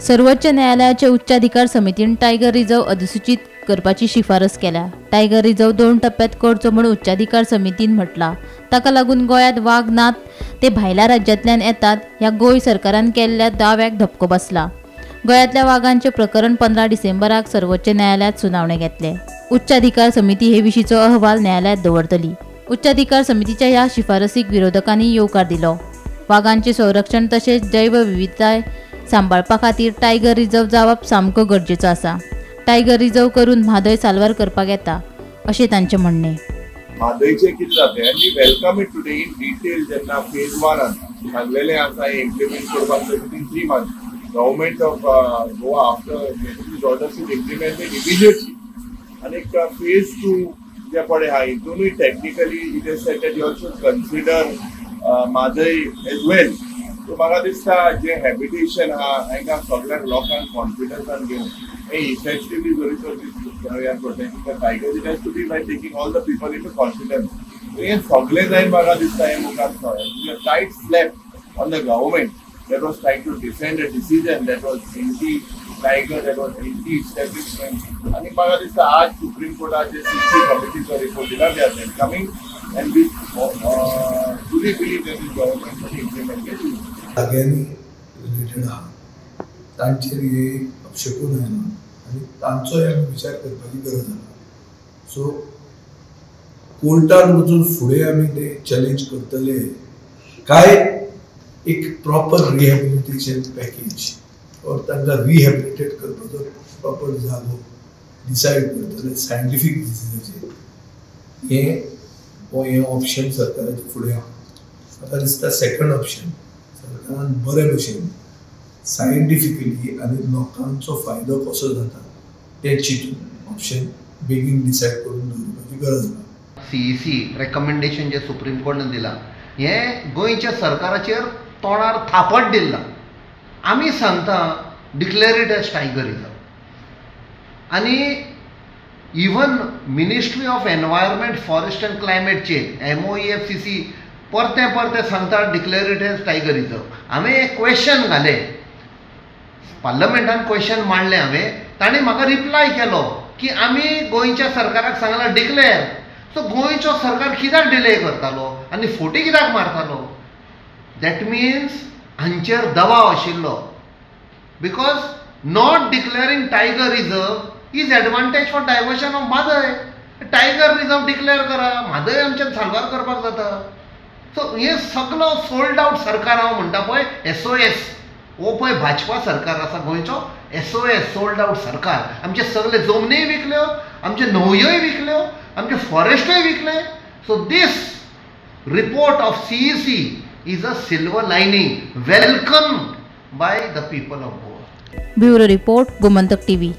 सर्वोच्च न्यायालयाचे उच्चाधिकार समितीन टायगर रिझर्व अधिसूचित करपाची शिफारस केल्या. टायगर रिझर्व 2 टप्प्यात करचो म्हूण उच्चाधिकार समितीन म्हटलां. ताका लागून गोंयांत वाग नात ते भायल्या राज्यांतल्यान येतात ह्या गोंय सरकारान केल्ल्या दाव्याक धपको बसला. गोंयांतल्या वागांचें प्रकरण 15 डिसेंबराक सर्वोच्च न्यायालयांत सुनावणे घेतले. उच्चाधिकार समिती हे विशींचो अहवाल न्यायालयांत दवरतली. उच्चाधिकार समितीच्या ह्या शिफारसीक विरोधकांनी येवकार दिलो. वागांचें संरक्षण तशेंच जैवविविधताय सांबाळपा खातीर टायगर रिझर्व जावप सामको गरजेचो आसा. टायगर रिझर्व करून म्हादय साल्वार करपाक येता अशें तांचें म्हणणें. म्हादयचें कितें जातें आनी welcome it today in detail जेन्ना फेज 1 सांगलेलें आसा हें इम्प्लिमेंट करपाक जाय within 3 months. Government of Goa after getting orders is implemented immediately. आनी फेज 2 जे पळय आहा हितूनय technically it is said that you also consider Mhadei as well. So म्हाका दिसता जें हॅबिटेशन आहा हांकां सगळ्यांक लोकांक कॉन्फिडन्सान घेवन हें इफेक्टिवली जरी तर we are protecting the tigers, it has to be by taking all the people into confidence. हें सगळें जायन म्हाका दिसता हें मुखार tight slap on the government that was trying to defend a decision that was anti-tiger, that was anti-establishment. आनी म्हाका दिसता आज सुप्रीम कोर्टाचे CC कमिटीचो रिपोर्ट दिला, they are welcoming and we truly believe that this government should implement it. जाग्यांनी related आहा तांचेर हे अपशकून आयला आनी तांचोय आमी विचार करपाची गरज आहा. सो कोर्टान वचून फुडें आमी ते चॅलेंज करतले काय एक प्रॉपर रिहॅबिलिटेशन पॅकेज और तांकां रिहॅबिलिटेट करपाचो प्रॉपर जागो डिसायड करतले सायंटिफीक डिसिजनाचेर हें हें ऑप्शन सरकाराचे फुडें आहा. म्हाका दिसता सेकंड ऑप्शन सरकारान बरे भशेन सायंटिफिकली आनी लोकांचो फायदो कसो जाता तें चिंतून ऑप्शन बेगीन डिसायड करून दवरपाची गरज आहा. CEC recommendation जे सुप्रीम कोर्टान दिलां हें गोंयच्या सरकाराचेर तोंडार थापट दिल्लां. आमी सांगता declare it as tiger reserve. आनी even ministry of environment forest and climate change MOEFCC परतें परतें सांगता declare it as tiger reserve. हांवें एक क्वेश्चन घालें पार्लमेंटान, क्वेश्चन मांडलें हांवें, ताणें म्हाका रिप्लाय केलो की आमी गोंयच्या सरकाराक सांगलां डिक्लेर. सो गोंयचो सरकार कित्याक डिले करतालो आनी फोटी कित्याक मारतालो? That means हांचेर दबाव आशिल्लो because not declaring tiger reserve is advantage for diversion of Mhadei. Tiger reserve declare करा, म्हादय आमच्यान साल्वार करपाक जाता. सो हें सगलो सोल्ड आवट सरकार हांव म्हणटा पळय SOS हो पळय भाजपा सरकार आसा गोंयचो, SOS sold out सरकार. आमचे सगळे जमनीय विकल्यो, आमचे न्हंयोय विकल्यो, आमचे फॉरेस्टूय विकले. So this report of CEC is a silver lining welcome by the people of Goa. Bureau report, Gomantak TV.